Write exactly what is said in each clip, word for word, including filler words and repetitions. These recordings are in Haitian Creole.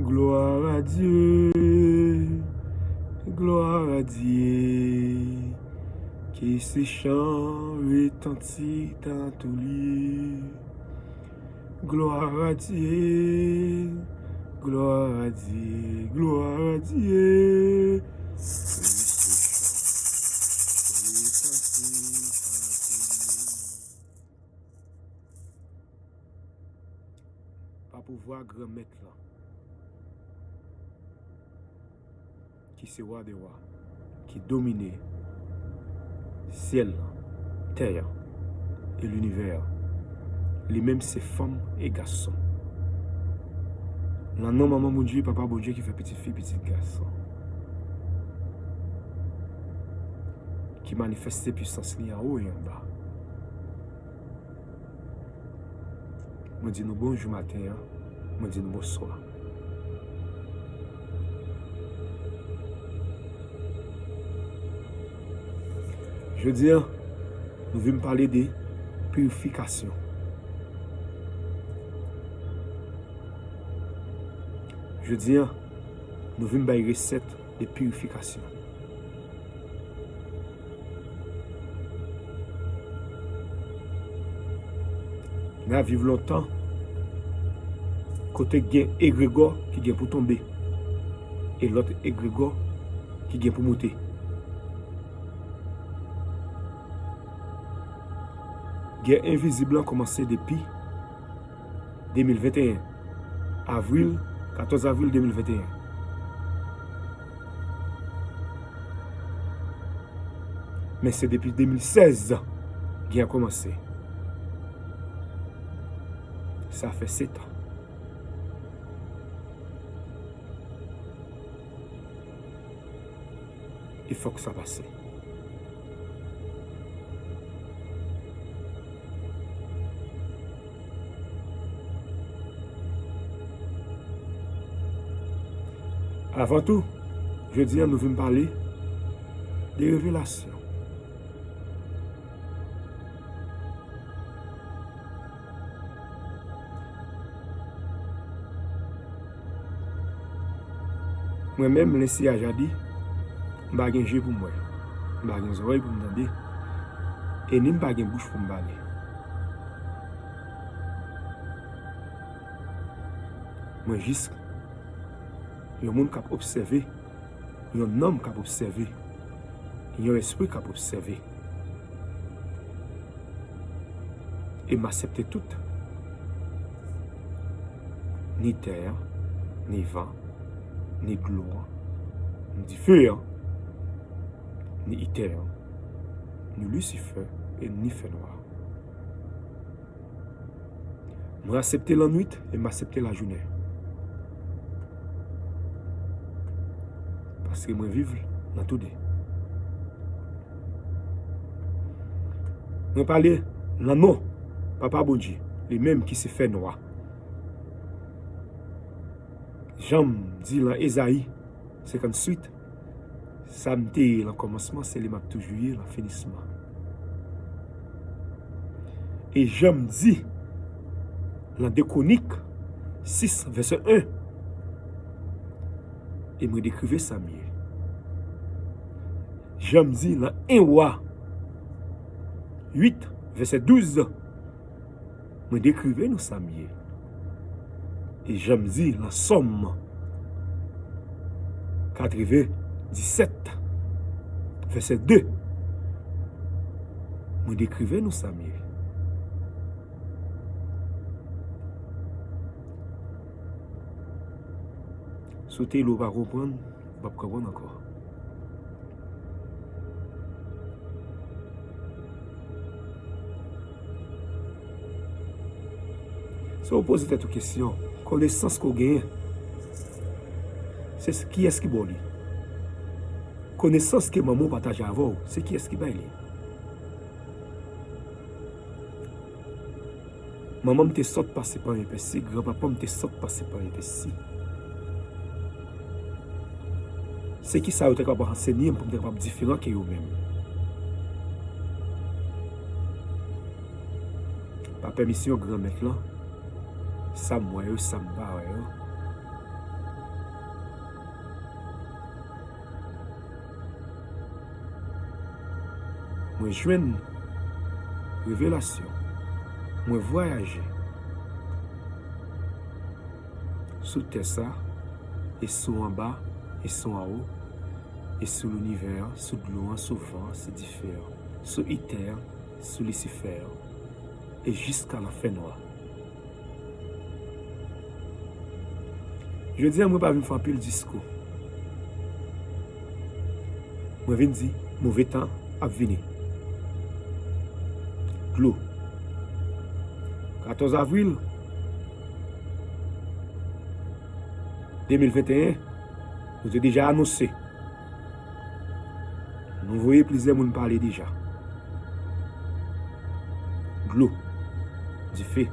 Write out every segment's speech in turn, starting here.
Gloire à Dieu, gloire à Dieu, que ce chant retentit à tous lieux. Gloire à Dieu, gloire à Dieu, gloire à Dieu. Pa pouvwa Granmèt lan, ki se Wa dè wa, ki domine syèl lan, tè an, e linivè an. Li menm se fanm e gason. Nan non Manman Bondye, Papa Bondye ki fè pitit fi, pitit gason, ki manifeste pisans li anwo e anba. Mwen di nou bonjou maten an, mwen di nou bonswa. Jodi an, nou vin pale de pirifikasyon. Jodi an, nou vin bay resèt de pirifikasyon. N a viv lontan kote gen egregò ki gen pou tonbe e lòt egregò ki gen pou moute. Gè envizib lan kòmanse depi de mil venteyen, avril, katòz avril de mil venteyen. Men se depi de mil sèz gè a kòmanse. Sa fè sèt an. E fòk sa pase. Avan tou, jodi an nou vin pale de revelasyon. Mwen menm, Leslie Ajadi, m pa gen je pou m wè, m pa gen zòrèy pou m tande, e ni m pa gen bouch pou m pale. Mwen jis yon moun k ap obsève, yon nanm k ap obsève, yon espri k ap obsève. E m aksepte tout. Ni tè an, ni van, ni dlo an, ni dife an, ni itè an, ni Lisifè e ni fènwa. Mwen aksepte lannwit e m aksepte lajounen. Paske mwen viv nan toude. Mwen pale nan non Papa Bondye, li menm ki se fènwa. Jan m di lan Ezayi senkantuit, sa m te ye lan kòmansman, se li m ap toujou ye lan finisman. E jan m di lan de Kwonik sis, vèsè en, e mwen dekrive sa m ye. Jan m di lan en Wa uit, vèsè douz, mwen dekrive nou sa m ye. E jan m di lan Sòm katreven disèt, vèsè de, mwen dekrive nou sa m ye. Si w te li, w pa konprann, w p ap konprann ankò. Si w poze tèt ou kesyon, konesans ke w genyen, se kiyès ki ba w li? Konesans ke manman w pataje avè w, se kiyès ki bay li? Manman m te sòt pase pa yon epèsi, granpapa m te sòt pase pa yon epèsi. Se kisa yo te kapab ansenye m pou m te kapab diferan ke yo menm? Pa pèmisyon Granmèt lan, sa m wè yo, sa m pa wè yo, Mwen jwenn revelasyon. Mwen vwayaje sou tè sa, e sou anba, e sou anwo, e sou linivè, sou dlo an, sou van, sou dife an, sou Itè, sou Lisifè, e jiska lanfè nwa. Jodi a, mwen pa vin fè anpil diskou. Mwen vin di, move tan ap vini. Dlo. Katòz avril de mil venteyen, nou te deja anonse. Nou voye plizyè moun pale deja. Dlo, dife,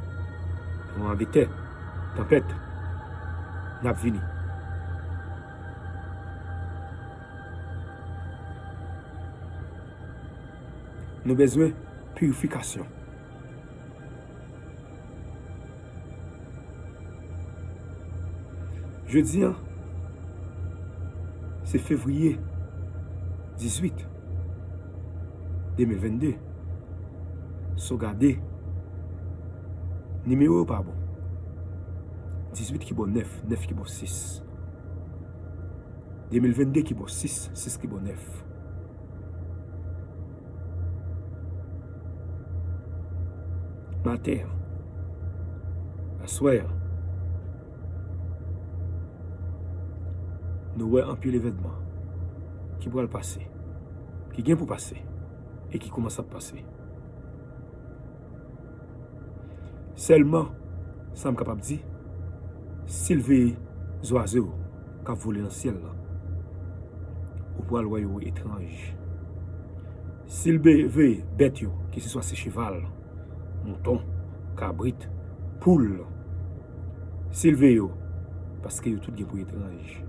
tranblemanntè, tanpèt, n ap vini. Nou bezwen pirifikasyon. Jodi a, se fevriye dizuit de mil vennde. Si w gade, nimewo yo pa bon. Dizuit ki bò nèf, nèf ki bò sis. De mil vennde ki bò sis, sis ki bò nèf. Maten an, aswè an, nou wè anpil evènman ki pral pase, ki gen pou pase, e ki kòmanse ap pase. Sèlman, sa m kapab di, si l veye zwazo k ap vole nan syèl la, ou pral wè yo etranj. Si l be-, veye bèt yo, keseswa se cheval, mouton, kabrit, poul, si l veye yo, paske yo tout gen pou etranj.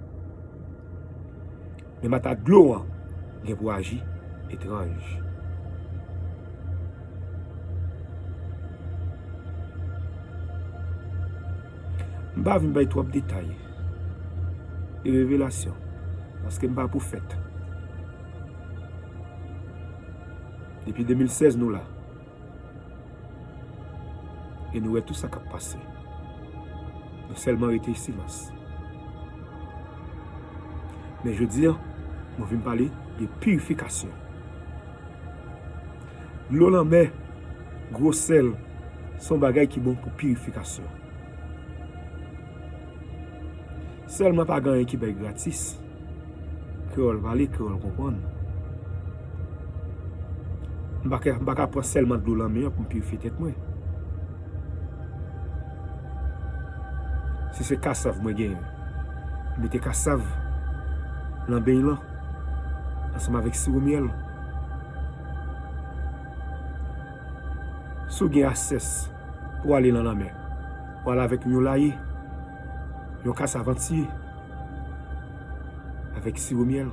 Men matak dlo an gen pou aji etranj. M pa vin bay twòp detay de revelasyon, paske m pa pwofèt. Depi de mil sèz nou la. E nou wè tout sa k ap pase. Nou sèlman rete silans. Men jodi a, mwen vin pale de pirifikasyon. Dlo lanmè, gwo sèl, se yon bagay ki bon pou pirifikasyon. Sèlman pa gen anyen ki bay gratis. Kreyòl pale, kreyòl konprann. M pa ka, m pa ka pran sèlman dlo lanmè an pou m pirifye tèt mwen. Si se kasav mwen genyen, m mete kasav nan beny lan ansanm avèk siwo myèl. Si w gen aksè pou w ale nan lanmè, w ale avèk yon laye, yon kasav antye, avèk siwo myèl,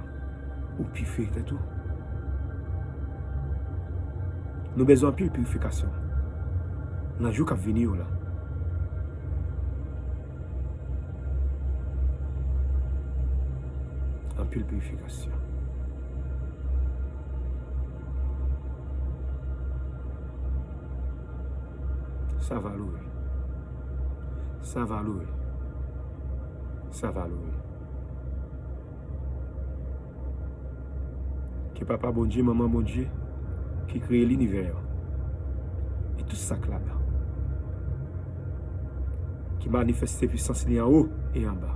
ou pirifye tèt ou. Nou bezwen anpil pirifikasyon nan jou k ap vini yo la. Anpil pirifikasyon. Sa va loure. Sa va loure. Sa va loure. Ke Papa Bondye, Manman Bondye, ki kreye linivè an, e tout sa k ladan, ki manifeste pisans li anwo e anba,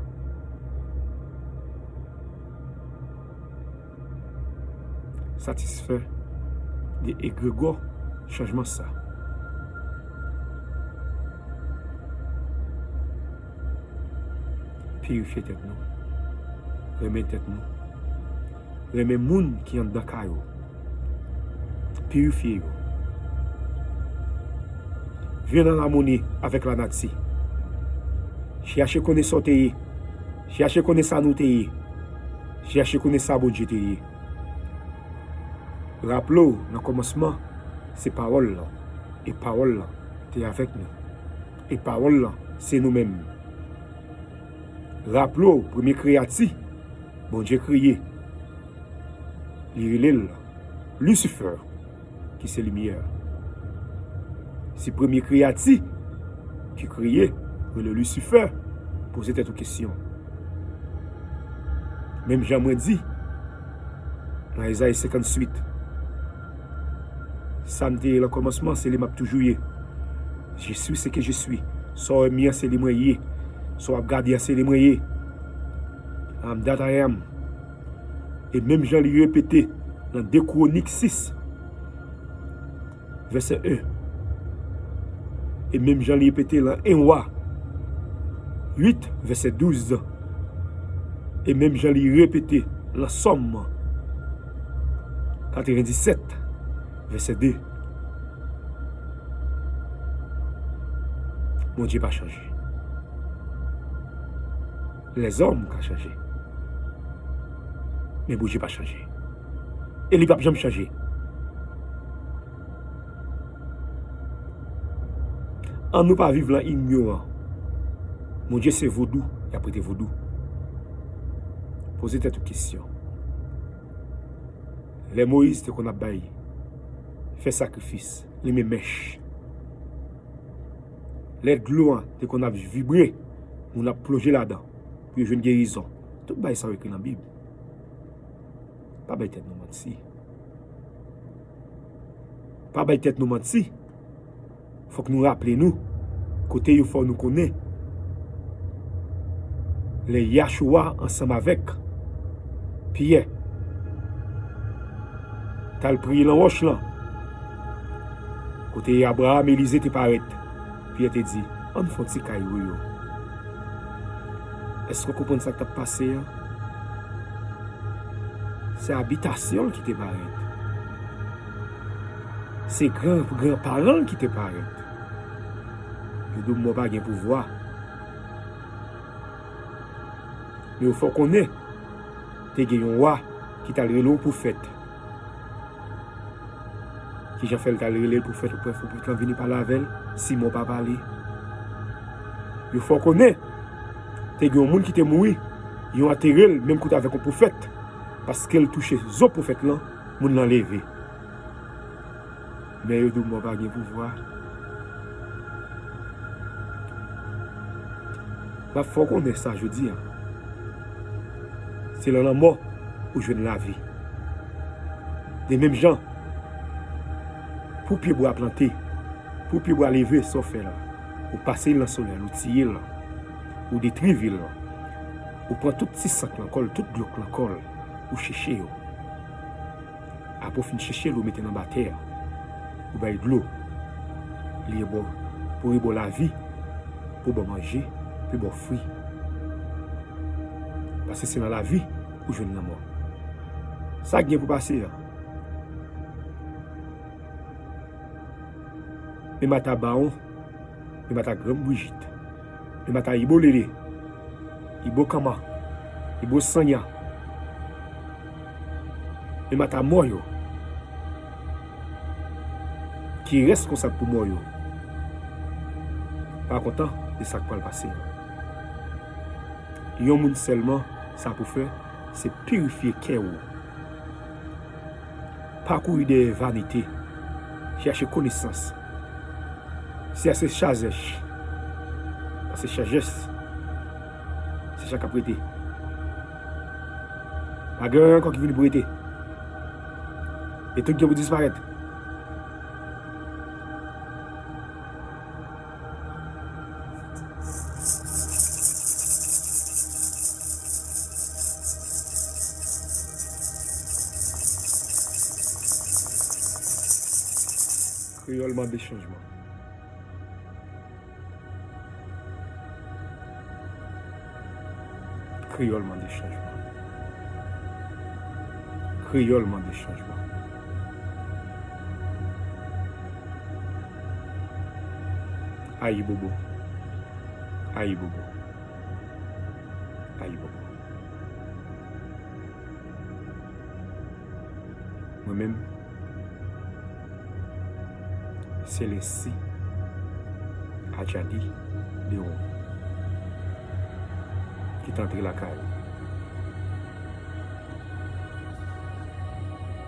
satisfè de egregò chanjman sa. Pirifye tèt nou. Renmen tèt nou. Renmen moun ki anndan kay ou. Pirifye yo. Viv an amoni avèk lanati. Chèche konnen sa w te ye. Chèche konnen sa nou te ye. Chèche konnen sa Bondye te ye. Raple w, nan kòmansman, se Pawòl lan, e Pawòl lan te avèk nou, e Pawòl lan se nou menm. Raple w, premye kreyati Bondye kreye, li rele l Lisifè. ki se limyè. Si premye kreyati ki kreye rele Lisifè, poze tèt ou kesyon. Menm jan mwen di nan Ezayi senkantuit, sa m te ye lan kòmansman, se li m ap toujou ye. Je suis ce que je suis. Sa w wè m ye an, se li mwen ye. Sa w ap gade an, se li mwen ye. I am that I am. E menm jan li repete nan de Kwonik sis, vèsè en. E menm jan li repete lan en Wa uit, vèsè douz. E menm jan li repete lan Sòm katrevendisèt, vèsè de. Bondye pa chanje. Lèzòm ka chanje. Men Bondye pa chanje. E li p ap janm chanje. Ann nou pa viv lan inyoran. Bondye se vodou, y ap rete vodou. Poze tèt ou kesyon. Lè Moyiz te konn ap bay, fè sakrifis, limen mèch. Lè dlo an te konn ap vibre, moun ap plonje ladan pou yo jwenn gerizon. Tout bagay sa yo ekri nan Bib. Pa bay tèt nou manti. Pa bay tèt nou manti. Fòk nou raple nou kote yo fè nou konnen lè Yachoua ansanm avèk Pyè t al priye lan wòch lan, kote Abraram, Elize te parèt. Pyè te di, ann fè yon ti kay pou yo. Èske w konprann sa k t ap pase an? Se abitasyon l ki te parèt. Se gran, gran paran l ki te parèt. Yo di w mò pa gen pouvwa. Men yo fè w konnen, te gen yon wa ki t al rele yon pwofèt. Kijan fè l t al rele l pwofèt, pwofèt lan vini pale avè l, si mò pa pale? Yo fè w konnen, te gen yon moun ki te mouri, yo antere l menm kote avèk yon pwofèt, paske l touche zo pwofèt lan, moun lan leve. Men yo di w mò pa gen pouvwa. M ap fè w konnen sa jodi a. Se lan lanmò ou jwenn lavi. De menm jan, pou pyebwa plante, pou pyebwa leve, sa w fè la? Ou pase l nan solèy, ou tiye l, ou detri vi l. Ou pran tout ti sant lan kò l, tout dlo k lan kò l, ou cheche yo. Apre w fin cheche l, ou mete l anba tè a. Ou bay dlo. Li rebò, pou rebò lavi, pou ba w manje, pou ba w fwi. Paske se nan lavi ou jwenn lanmò. Sa k gen pou pase a? Men mata bawon, men mata granm Brijit, men mata Ibo Lele, Ibo Kanma, Ibo Sanya, men mata mò yo. Ki reskonsab pou mò yo pa kontan de sa k pral pase. Yon moun sèlman, sa pou fè, se pirifye kè w. Pa kouri dèyè vanite. Chèche konesans. Chèche sajès. Paske sajès, se sa k ap rete. Pa gen anyen ankò ki vini pou rete. E tout gen pou disparèt. Kreyòl mande chanjman. Kreyòl mande chanjman. Kreyòl mande chanjman. Ayibobo. Ayibobo. Ayibobo. Mwen menm, se Lesi Adjadi Deron ki t antre lakay ou.